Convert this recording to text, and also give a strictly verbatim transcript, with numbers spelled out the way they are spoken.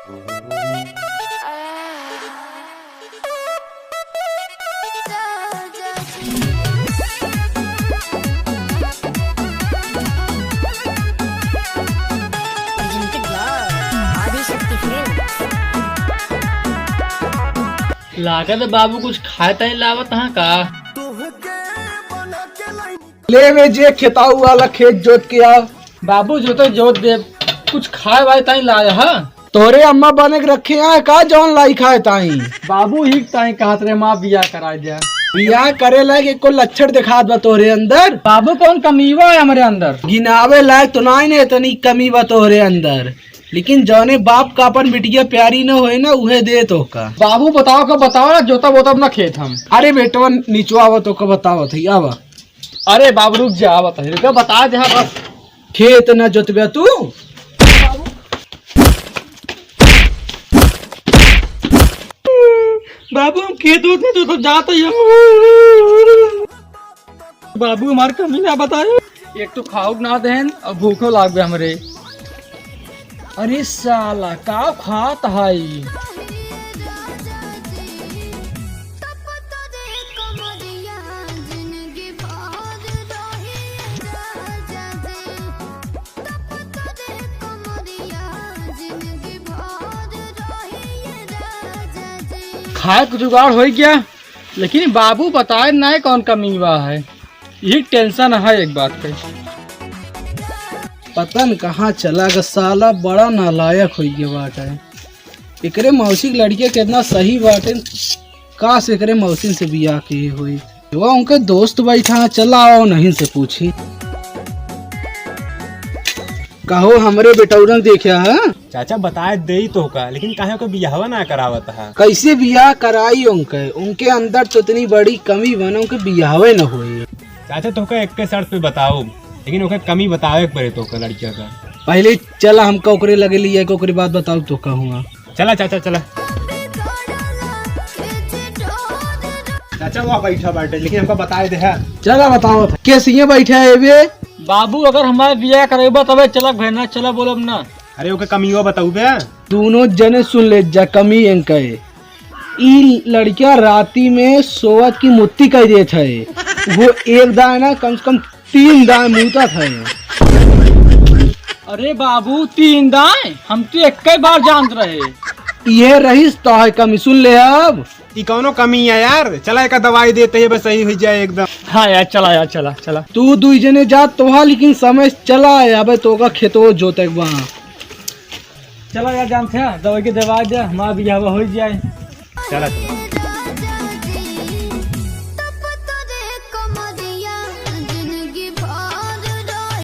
लागत बाबू कुछ खाए ताई लावत हाँ का? ले बे जे खेताऊ वाला खेत जोत के आ। बाबू जोते जोत दे, कुछ खाए वाए ताई लाया हा? तोहरे अम्मा बने के रखे हैं का जौन लाई खाए ताई? बाबू ही ताई कहत रहे माँ बियाह कराए दिया। बियाह करे लायक एको लक्षण दिखात बा तोहरे अंदर? बाबू कौन कमीवा है हमरे अंदर? गिनावे लायक तो नाई ने इतनी कमी बा तोहरे अंदर, लेकिन जौने बाप का अपन बिटिया प्यारी न होए ना उहे दे तोहका। बाबू बताओ का बताओ ना, जोता बोता अपना खेत हम। अरे बेटवा निचवा आवा तोहका बतावत है आवा। अरे बाबू रुक जा, आवत है, रुका, बता दे, हाँ, बस। खेत न जोतबे तू? बाबू, हम खेत उत न जोतब, जात ही हम। बाबू, हमार कमी ना बताए। एक तो खाउक ना देन, अब भूखो लाग गए हमरे। अरे साला, का खात हई? खाए के जुगाड़ होइ गया, लेकिन बाबू बताए नाय कौन कमी बा है। यही tension है एक बात के। पता न कहाँ चला गा साला, बड़ा नालायक होइ गया बाटे। एकरे मौसी के लड़के कितना सही बाटे, काश एकरे मौसिन से बियाह किए होई। वो उनके दोस्त बैठा है, चला आओ नहीं से पूछी। कहो हमरे बेटौरन देख्या है? चाचा बताए देई तोहका, लेकिन काहे ओके बियाहवा ना करावत है? कैसे बियाह कराई उनके? उनके अंदर तो इतनी बड़ी कमी बा ना, उनके बियाहवे न होई। चाचा तोहका एक के शर्त पे बताओ, लेकिन ओके कमी बतावे के पड़े तोहका लड़किया का। पहले चला हमका ओकरे लगे लिया के ओकरे बाद बताओ तो कहूँगा। चला चाचा चला। चाचा वहाँ बैठा बाटे, लेकिन हमका बताए दे है। चला बताओ था। कैसे ये बैठा है बे? बाबू अगर हमारे बियाह करेबा तबे चला भेजना, चला बोलब ना। अरे ओके कमियो बताऊ बे। दोनों जने सुन ले जा कमी एंका है। ई लड़किया राती में सोवत की मुत्ती कह देत है। वो एक दाए ना कम से कम तीन दाए मूतत है। अरे बाबू, तीन दाए? हम तो एक ही बार जानत रहे। ये रहीस तो है कमी, सुन ले अब। ई कौनो कमी है यार? चला एका दवाई देते हैं, बस सही हो जाए एकदम। हाँ यार, चला यार, चला, चला। तू दुई जने जा तो हा, लेकिन समय से चला है, अबे तोका खेतो जोते के बा। चला यार, जानते हैं, दवाई के दवाई दे, हमारा बियाह हो जाए। चला, चला।